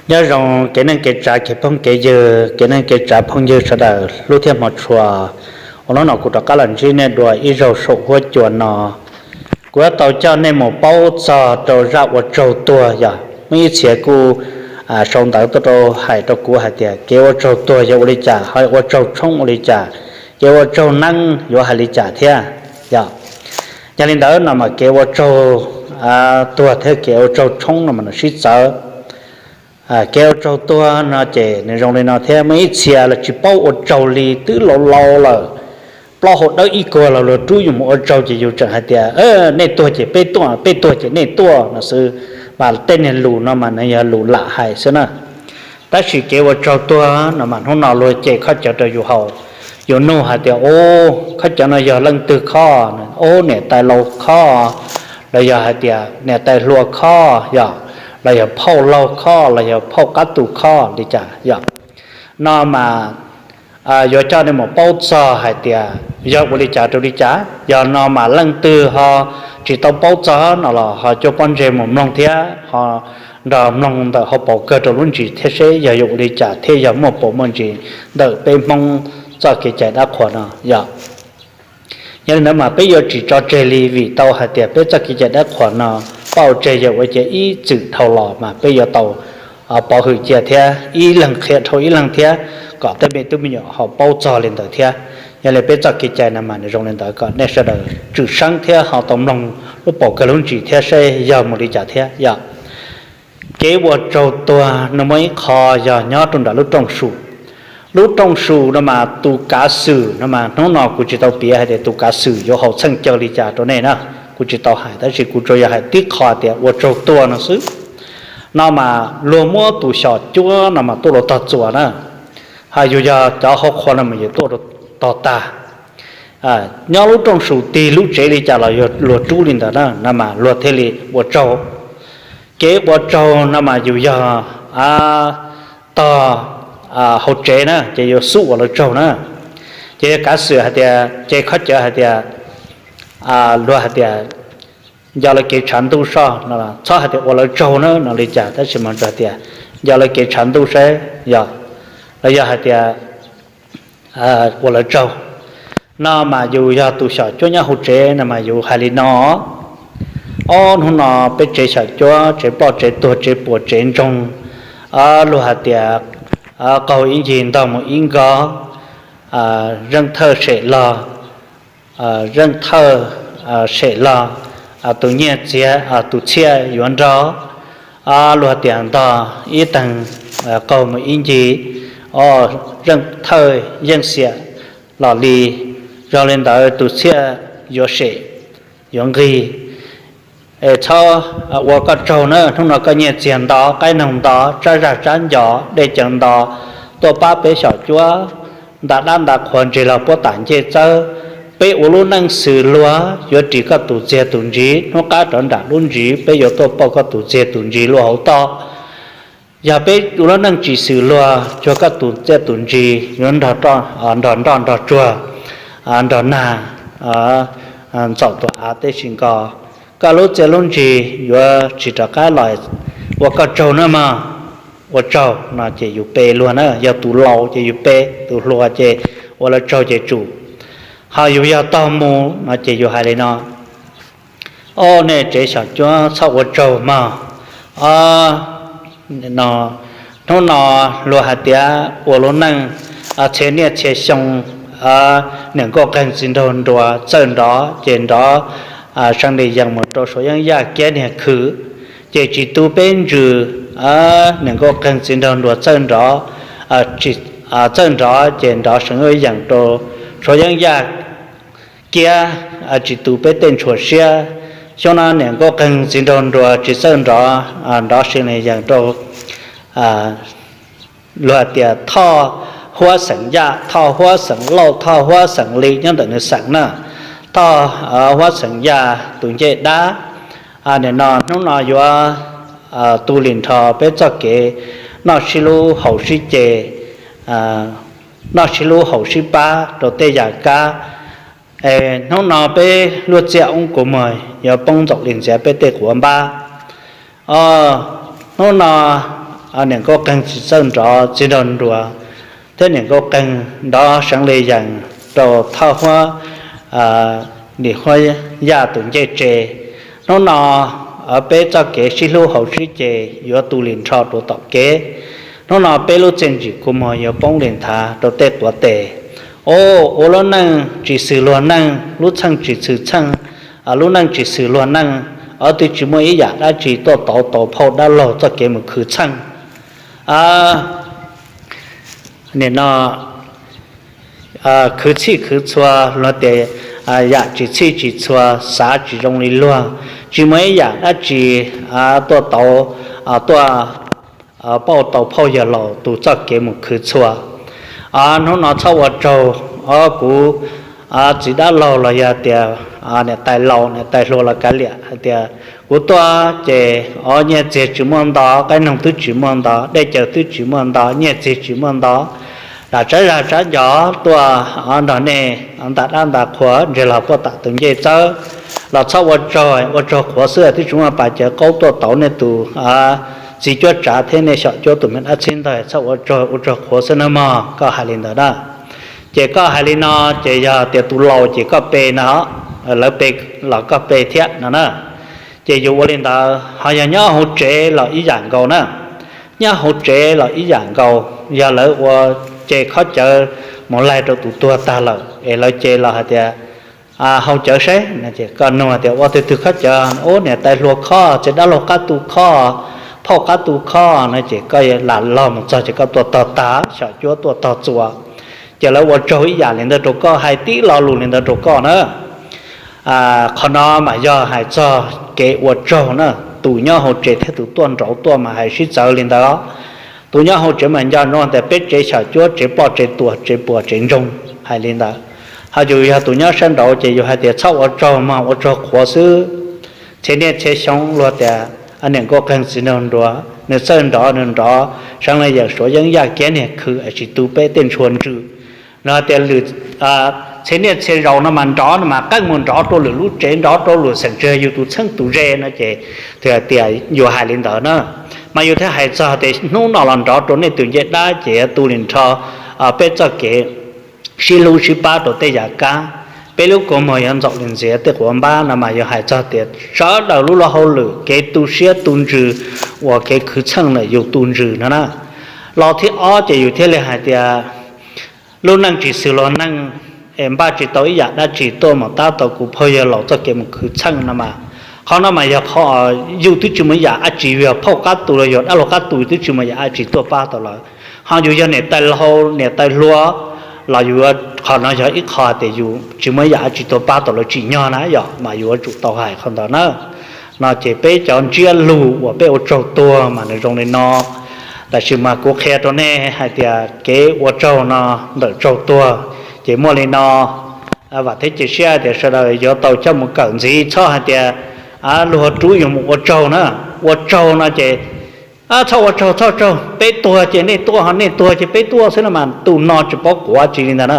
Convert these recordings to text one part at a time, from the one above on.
Nyob zoo kev neej kev tsav kev phooj kev ywg, kev neej kev tsav phooj ywg sawv daws hlub thiab hmov tshua. Ua hnub no kuv rov qab los ntsib nej dua ib zaug saum huab cua no. Kuv yuav tau coj nej mus paub txog rau zaj ua tsaug tuag yog muaj ib txhia kuj sau ntawv tuaj rau hais rau kuv hais tias kev ua tsaug tuag yog ua li cas, ho ua tsaug tshoob ua li cas, kev ua tsaug neeb yuav hais li cas thiab yog. Yog li ntawd no mas kev ua tsaug tuag thiab kev ua tsaug tshoob no mas nws sib txawv. Kev ua tsaug tuag no ces nws zoo li no thiab, muaj ib txhia los tsis paub ua tsaug li, twb laus laus lawm, plaub hau dawb ib kuag los luag rub yus mus ua tsaug ces yus tseem hais tias nej tuag ces peb tuaj, peb tuag ces nej tuaj no xwb. Mas tej niag lus no mas nws yog lus lam hais xwb na. Tab sis kev ua tsaug tuag no mas hnub no luag cem khaub cawv rau yus haus yus nug hais tias, u, khaub cawv no yog leej twg khob? U, niam tais laus khob, los yog hais tias niam tais hluas khob yog, los yog phauj laug khob, los yog phauj qab tus khob li cas yog. No mas yuav coj nej mus paub txog hais tias yog ua li cas rau li cas. Yog no mas leej twg ho tsis tau paub txog no los ho cuab pob ntseg mus mloog thiab ho nrog mloog ntawm hauv paus kawg rau lub ntsis thiab seb yog yuav ua li cas thiab yog muaj paus muaj ntsis ntawm peb Hmoob txoj kev cai dab qhuas no yog. Yog li ntawd mas peb yuav tsis tso tseg li vim tau hais tias peb txoj kev cai dab qhuas no pauj tseg yog ua ciav ib txwm dhau los mas peb yuav tau pov hwm cia thiab ib leeg qhia dhau ib leeg thiab kom tej me tub me nyuam ho paub txog li ntawd thiab. Yog li peb txoj kev cai no mas nws zoo li ntawd kom nej sawv daws tswm seeb thiab ho tau mloog lub paus kawg lub ntsis thiab seb yog mus li cas thiab yog. Kev ua tsaug tuag no muaj ib qho yog nyob rau nram lub rooj su. Lub rooj su no mas tus kav xwm no mas hnub no kuv tsis tau piav hais tias tus kav xwm yuav haus txheej caw li cas rau nej na, kuv tsis tau hais, tab sis kuv tsuas yog hais tib qho tias ua tsaug tuag no xwb. No mas luag muab tus xyom cuab no mas tuaj rau tog txuas na, ho yus yog cov hauv qhua no mas yuav tuaj rau tog tag. Nyob lub rooj su tig lub tsev li cas los yog luag rub li ntawd na, no mas luag thiaj li ua tsaug. Kev ua tsaug no mas yus yog tog hauv tsev na ces yuav xub ua lawv tsaug na. Ces yog kav xwm hais tias ces khaub cawv hais tias, luag hais tias nco lawv kev tshav ntuj soj no txhob hais tias ua lawv tsaug na no li cas, tab sis mas hais tias nco lawv kev tshav ntuj saib yog, los yog hais tias ua lawv tsaug. No mas yus yog tus xyom cuab nyob hauv tsev no mas yus hais li no, ob hnub no peb tsev xyom cuab, tsev ploj tsev tuag, tsev puas tsev ntsoog, luag hais tias qaug ib ncig ntog mus ib nkog, zeej thawj sem los, zeej thawj sem los, tus nyiaj txiag tus txhiaj yuav nrog, luag tias ntog ib teeg qaug mus ib ncig, zeej thawj yeej xiam los li, zoo li ntawd tus txhiaj yuav sem yuav nqig. Es txhob ua koj tsaug na, hnub no koj nyiaj txiag nto, qaib noog nto, tsab zaj tsab nco, dej cawv nto, tuaj pab peb xyom cuab, nta dab nta qhua ntseg los puab tam ncej txawb. Peb ua lub neej xws luag yuav ris koj tus txiag tus ntsis, hnub qab rov nram lub ntsis peb yuav tuaj pauj koj tus txiag tus ntsis luaj hauv toj. Yog peb ua lub neej tsis xws luag, cuag koj tus txiaj tus ntsis yuav nrog nroj nrog tsuag, nrog nag ntxaum tus av teb si nko. Koj lub txiaj lub ntsis yuav tsis rov qab los, ua koj tsaug na mog. Ua tsaug no ces yus pe luag na, yog tus laus ces yus pe, tus hluas ces ua lawv tsaug ces tsum. Ho yus yog tog mus no ces yus hais li no, o, nej tsev xyom cuab txhob ua tsaug mog. Hnub no luag hais tias ua lub neej txhia niaj txhia xyoo, niam nkauj qeeg txiv nraug nruas txawj nrov ces nrov, seev li yees mus rau Suav Yeeb Yaj Kiab niag khw, ces tsis tu peb ntsws. Niam nkauj qeeg txiv nraug nruas txawj nrov, txawj nrov ces nrov seev yees rau Suav Yeeb Yaj Kiab, tsis tu peb tej ntshua siab. Xyoo no niam nkauj qeeg txiv nraug nruas tsis txawj nrov, nrov seev li yees rau luag tias Thoj Huab xeem Yaj, Thoj Huab xeem Lauj, Thoj Huab xeem Li nyob ntawm nws xeem na. Thoj Huab xeem Yaj tus ncej dab. Nim no hnub no yuav tu li nrho peb txoj kev noj sib hlub haus sib ce, noj sib hlub haus sib pab rau tej yam kab. Hnub no peb luaj txiaj oob kuv muag yuav poob ntxaum li ntxiav peb tej quav npab. Hnub no niam nkauj qeeg tsis txawj nrov txiv nraug nruas, thiab niam nkauj qeeg nrov seev li yees rau thaj huab, nim huab yaj tus ncej tse. Hnub no peb txoj kev sib hlub hauv sib ce yuav tu li nrho rau tom kev. Hnub no peb lub txiaj ntsim kua muag yuav poob li nthav rau tej quav tes. Ua lub neej tsis xws luag neej, lub txheej tsis xws txheej, lub neej tsis xws luag neej, ob twb tsis muaj ib yam dab tsi tuaj tauv tau phauj dab laug txoj kev mus khwv txheej. Nim no khwv txhij khwv txhua, luag tias yam tsis txhij tsis txhua xav tsis zoo li luag, tsis muaj ib yam dab tsi tuaj tauv, tuaj pauj tau phauj yawg laus tus txoj kev mus khwv txhua. Hnub no txhob ua tsaug, o kuv txiv dab laug los yog tias niam tais laus niam tais hluas los kav liam hais tias kuv tuaj ces o nyiaj txiag tsis muaj nto, qaib noog twb tsis muaj nto, dej cawv twb tsis muaj nto, nyiaj txiag tsis muaj nto, lam tsab zag tsab ncov tuaj nrog nej nta dab nta qhua ntseg los puag tam tus ncej txawb. Los txhob ua tsaug, ua tsaug qhuav xwb, twb tsis muaj pas cawv qaub tuaj tauv nej tus txiv cuab tsav thiab nej xyom cuab tus me dab txhib ntawd, txhob ua tsaug, ua tsaug qhuav xwb nawb mog, koj hais li ntawd na. Ces koj hais li no, ces yog tias tus laus ces koj pe no, lawv pe los koj pe thiab no na. Ces yus ua li ntawd, ho yog nyob hauv tsev los ib yam nkaus na. Nyob hauv tsev los ib yam nkaus, yog lawv ua, ces khob cawv mus laig rau tus tuag tag lawm es lawv ces los hais tias haus cawv saib no, koj nug tias ua twg twg khob cawv, ub niam tais hluas khob, txiv dab laug qab tu khob, phauj qab tu khob no, ces koj lam log mus txog ces koj tuaj tog tag, xyom cuab tuaj tog txuas, ces lawv ua tsaug ib yam li ntawd rau koj, hais tib lo lus li ntawd rau koj na. Qhov no mas yog hais txog kev ua tsaug na, tus nyob hauv tsev thiab tus tuaj nraud tuaj mas hais sib txawv li ntawd. Tus nyob hauv tsev mas nco ntsoov tias peb tsev xyom cuab, tsev ploj tsev tuag, tsev puas tsev ntsoog, hais li ntawd. Ho yus yog tus nyob sab nraud ces yus hais tias txhob ua tsaug mog, ua tsaug qhuav xwb. Txhiab niaj txhiab xyoo luag tias niam nkauj qeeg txiv nraug nruas, nws txawj nrov nws nrov seev li yees suav yeeb yaj kiab niag khw es tsis tu peb tej ntshua ntsws. Luag tias lwm txhiab niaj txhia zaus no mas nrov no mas qeej mus nrov rau lwm lub tsev, nrov rau lwm xeem, tsis yog yus tus txheej tus ze no ces, tias yus hais li ntawd na. Mas yus thiaj hais txog tias hnub no los nrov rau nej tus ncej dab ces yuav tu li nrho peb txoj kev sib hlub sib pab rau tej yam kab. Peb lub kua muag yuav ntxaum li ntxiav tej quav npab no mas yus hais txog tias sawv daws lub luag hauj lwm kev tu siab tu ntsws uas kev khwv txheej lawm yus tu ntsws no na. Lo thib ob ces yus thiaj li hais tias lub neej tsis xws luag neej, es npaj tsis tau ib yam dab tsi tuaj mus tab tau kuv phauj yawg laus txoj kev mus khwv txheej no mas, qhov no mas yog qhov yus twb tsis muaj ib yam dab tsi, yog phauj qab tu los yog dab laug qab tu twb tsis muaj yam dab tsi tuaj pab tau lawv. Ho yus yog niam tais laug niam tais hluas los yus, qhov no yog ib qho tias yus tsis muaj ib yam dab tsi tuaj pab tau lawv tsim nyog na yom, mas yus yuav tsum tau hais qhov ntawd na. No ces peb cov ntsiab lus uas peb ua tsaug tuag mas nws zoo li no. Tab sis mas kuv qhia rau nej hais tias kev ua tsaug no ntawm tsaug tuag ces muaj li no. Vam thiab cia siab tias sawv daws yuav tau coj mus kawm ntxiv, txhob hais tias luag rub yus mus ua tsaug na. Ua tsaug no ces txhob ua tsaug, txhob ua tsaug, peb tuag ces nej tuaj, ho nej tuag ces peb tuaj xwb no mas tus no tsis paub quav tsi li ntawd na.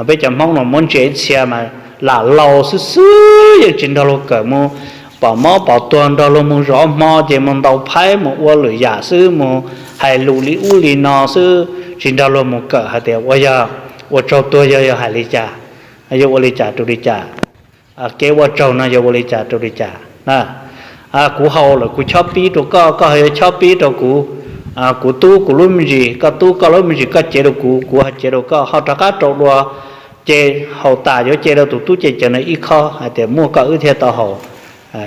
Peb cov Hmoob no muab ntsia ib txhia mas lam laus xwb xwb yeej tsis nrog luag kawm, mus pom mob pom tuag nrog luag mus zov hmo ces mus ntaus phaib mus ua lwm yam xwb, mus hais lus li ub li no xwb, tsis nrog luag mus kawm hais tias ua yog ua tsaug tuag yog yog hais li cas, yog ua li cas rau li cas, kev ua tsaug no yog ua li cas rau li cas. Kuv haus lawm kuv chob pib rau koj, koj ho yuav chob pib rau kuv, kuv tub kuv lub me ntsis, koj tub koj lub me ntsis, koj cev rau kuv, kuv ho cev rau koj, ho rov qab rau dua, ces haus tas yuav ce rau tus tub ce cawv no ib khob hais tias muaj koj wb thiaj tau haus.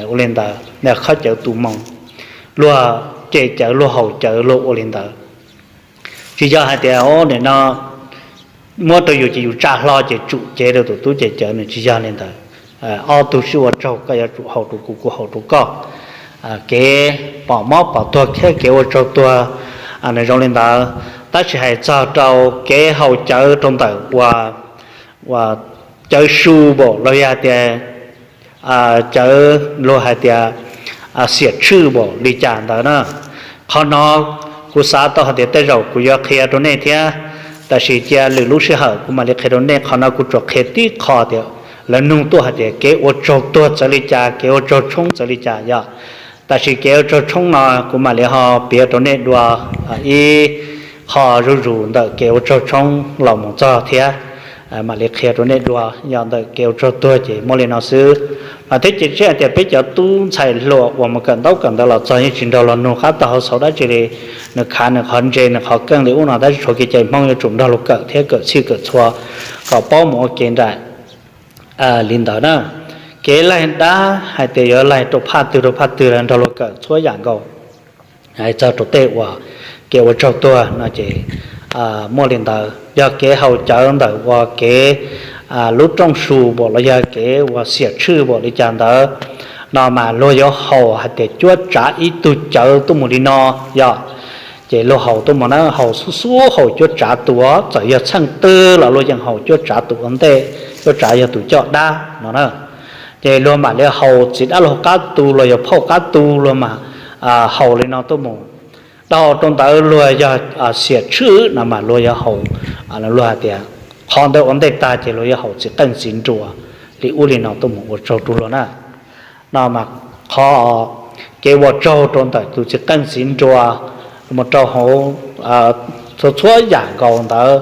Ua li ntawd, khob cawv tu moo, luag ce cawv luag haus cawv luag ua li ntawd. Tsis yog hais tias nim no muab rau yus ces yus tsa hlo ces tsum cev rau tus tub ce cawv, nws tsis yog li ntawd. Ob tug sib ua tsaug, koj yuav tsum haus rau kuv, kuv haus rau koj. Kev pom mob pom tuag thiab kev ua tsaug tuag nws zoo li ntawd. Tab sis hais txog rau kev haus cawv rau ntawm ua, ua cawv su npaum los yog tias cawv luag hais tias xiam tshwj npaum li cas ntawd na, qhov no kuv xav tau hais tias tej zaum kuv yuav qhia rau nej thiab, tab sis cia lwm lub sij hawm kuv mam li qhia rau nej. Qhov no kuv tsuas qhia tib qho tias lawv nug tuaj hais tias kev ua tsaug tuag txawv li cas, kev ua tsaug tshoob txawv li cas yom. Tam sim kev ua tsaug tshoob no kuv mam li ho piav rau nej dua ib qho zuj zus ntawm kev ua tsaug tshoob los mus txog thiab mam li qhia rau nej dua yog ntawm kev ua tsaug tuag ces muaj li no xwb. Mas thiab cia siab hais tias peb cov tub ntxhais hluas uas mus kawm ntaub kawm ntawv los txog yeej tsis nrog luag nug qab tag hauv xauv dab tsi li, nws khav nws qhov ntse nws qhov keej li ub no tab sis tshuav kev cai Hmoob yuav tsum nrog luag kawm thiab kawm txhij kawm txhua kom paub mus ua ke nraim li ntawd na. Kev laig dab hais tias yuav laig rau phaj twg rau phaj twg los nrog luag kawm txhua yam nkaus. Hais txog rau tej uas kev ua tsaug tuag no ces muaj li ntawd. Yog kev haus cawv ntawm uas kev lub rooj su npaum los yog kev uas xiam tshwj npaum li cas ntawd no mas luag yuav haus hais tias cuab tsav ib tug cawv tuaj mus li no yom. Ces luag haus tuaj mus na, haus xub xub haus cuab tsav tus, txawm yog txheej twg los luag yeej haus cuab tsav tus ua ntej, cuab tsav yog tus coj dab no na. Ces luag mam li haus txiv dab laug qab tu los yog phauj qab tu, luag mam haus li no tuaj mus. Dhau rau ntawd luag yog xiam tshwj no mas luag yuav haus, luag hais tias qhov ntawd ua ntej tag ces luag yuav haus txiv qeej txiv nruas li ub li no tuaj mus ua tsaug rau luag na. No mas qhov kev ua tsaug rau ntawm tus txiv qeej txiv nruas mus rau hauv txhua txhua yam nkaus ntawd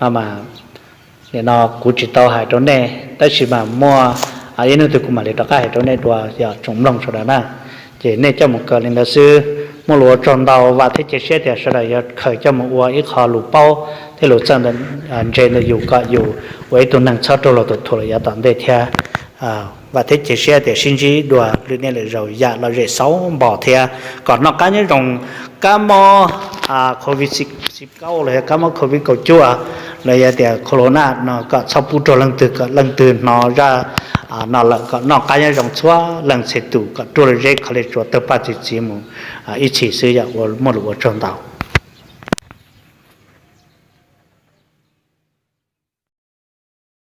no mas, nim no kuv tsis tau hais rau nej tab sis mas muaj ib hnub twg kuv mam li rov qab hais rau nej dua yog tsoom mloog sawv daws na. Ces nej coj mus kawm li ntawd xwb, muaj lus ua tsaug ntau, vam thiab cia siab tias sawv daws yuav khaws coj mus ua ib qho lus paub thiab lus txawj ntse ntawm yus kom yus ua ib tug neeg txhob raug luag tus thuam los yav tom ntej thiab. Vam thiab cia siab tias sib ntsib dua lwm niaj lwm zaus, yam lom zem xauv npog thiab kom noj qab nyob zoo. Kab mob covid xiv kaub los yog kab mob covid kaum cuaj los yog tias corona no kom txhob pub rau leej twg, kom leej twg hnov zaj no lawm kom noj qab nyob zoo txhua leej txhia tus, kom ruaj li zeb khov li tsuas tawg paj txi txiv mus ib txhis xwb yom. Muaj lus ua tsaug ntau.